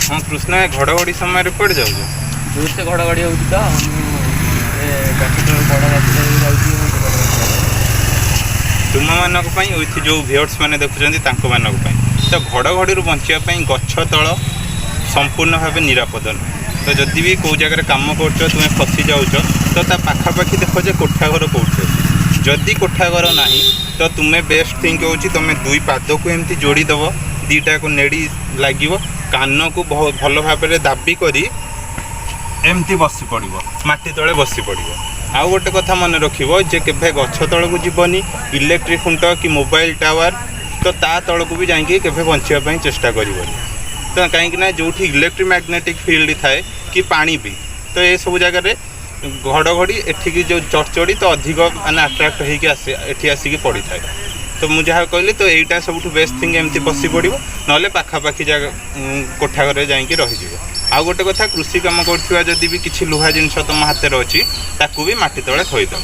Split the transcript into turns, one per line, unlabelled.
ହଁ କୃଷ୍ଣ, ଏ ଘଡ଼ଘଡ଼ି ସମୟରେ କୁଆଡ଼େ ଯାଉଛ?
ଜୋରସେ ଘଡ଼ଘଡ଼ି ହେଉଛି ତ ମୁଁ ଏ ଗଛ ତଳେ, ବଡ଼ ଗଛ ତଳକୁ ଯାଉଛି ମୁଁ।
ତୁମମାନଙ୍କ ପାଇଁ, ଏଇଠି ଯେଉଁ ଭିଉଅର୍ସ ମାନେ ଦେଖୁଛନ୍ତି ତାଙ୍କମାନଙ୍କ ପାଇଁ, ତ ଘଡ଼ଘଡ଼ିରୁ ବଞ୍ଚିବା ପାଇଁ ଗଛ ତଳ ସମ୍ପୂର୍ଣ୍ଣ ଭାବେ ନିରାପଦ ନୁହେଁ। ତ ଯଦି ବି କେଉଁ ଜାଗାରେ କାମ କରୁଛ, ତୁମେ ଫସି ଯାଉଛ, ତ ତା ପାଖାପାଖି ଦେଖ ଯେ କୋଠା ଘର କେଉଁଠି ଅଛି। ଯଦି କୋଠା ଘର ନାହିଁ, ତ ତୁମେ ବେଷ୍ଟ ଥିଙ୍ଗ ହେଉଛି ତୁମେ ଦୁଇ ପାଦକୁ ଏମିତି ଯୋଡ଼ିଦେବ, ଦୁଇଟାକୁ ନେଡ଼ି ଲାଗିବ, କାନକୁ ବହୁତ ଭଲ ଭାବରେ ଦାବି କରି ଏମିତି ବସି ପଡ଼ିବ, ମାଟି ତଳେ ବସି ପଡ଼ିବ। ଆଉ ଗୋଟେ କଥା ମନେ ରଖିବ ଯେ କେବେ ଗଛ ତଳକୁ ଯିବନି, ଇଲେକ୍ଟ୍ରିକ୍ ଖୁଣ୍ଟ କି ମୋବାଇଲ ଟାୱାର, ତ ତା ତଳକୁ ବି ଯାଇକି କେବେ ବଞ୍ଚିବା ପାଇଁ ଚେଷ୍ଟା କରିବନି। ତ କାହିଁକି ନା ଯେଉଁଠି ଇଲେକ୍ଟ୍ରିକ୍ ମ୍ୟାଗ୍ନେଟିକ୍ ଫିଲ୍ଡ ଥାଏ କି ପାଣି ବି, ତ ଏସବୁ ଜାଗାରେ ଘଡ଼ଘଡ଼ି ଏଠିକି ଯେଉଁ ଚଡ଼ଚଡ଼ି ତ ଅଧିକ ମାନେ ଆଟ୍ରାକ୍ଟ ହେଇକି ଆସେ, ଏଠି ଆସିକି ପଡ଼ିଥାଏ। ତ ମୁଁ ଯାହା କହିଲି, ତ ଏଇଟା ସବୁଠୁ ବେଷ୍ଟ ଥିଙ୍ଗ, ଏମିତି ବସି ପଡ଼ିବ, ନହେଲେ ପାଖାପାଖି ଜାଗା କୋଠା ଘରେ ଯାଇକି ରହିଯିବ। ଆଉ ଗୋଟେ କଥା, କୃଷି କାମ କରୁଥିବା ଯଦି ବି କିଛି ଲୁହା ଜିନିଷ ତୁମ ହାତରେ ଅଛି, ତାକୁ ବି ମାଟି ତଳେ ଥୋଇଦେବ।